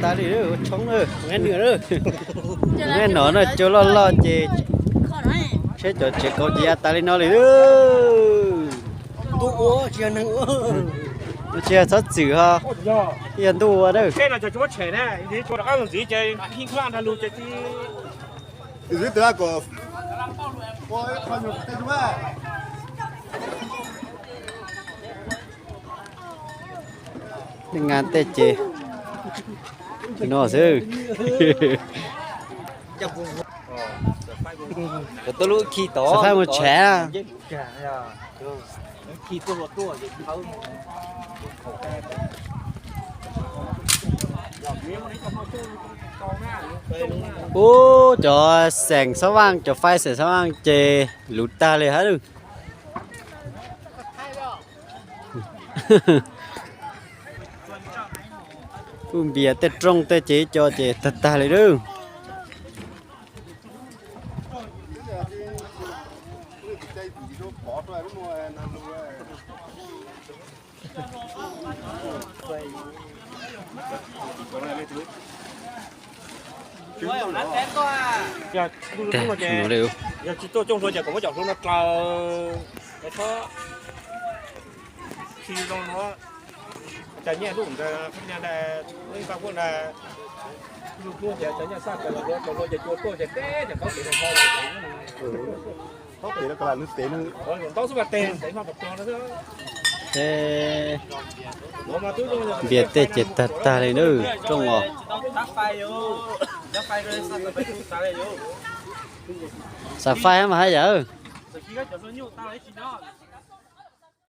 tas li, ua tshoob na, neb nov na, cua loj loj ces tsheb cov tsev kaus ces ya tas li no li. Tsis yog txhob txwm ho, yog ntuj ua na. Nqa tej ces no xwb. Cov tuaj lub khi tod, xav faib mus tshav. Ub, cov xeem xob vaaj, cov faib xeem xob vaaj ces luv tag li hab lawm. Kuj npias tej rooj tej ces ib co ces tag tag li lawm. Yog tsis tuaj cooj hlua ces kom muab cov hlua no dlaws, txhob khi zoo no. Cas nyiaj lub ntawd, nyiaj ntawd, ib pab puab ntawd, lub hnub ces cov nyiaj xaj cov hlua, cov hlua ces cua tuaj ces teb ces qhov kev no ho, qhov kev no ko lam lub tev no, ntaub xwb mas tes ntev hmo tom no xwb. Npias tej ces tag tag li na, rooj os. Xav faib mas hab yawm.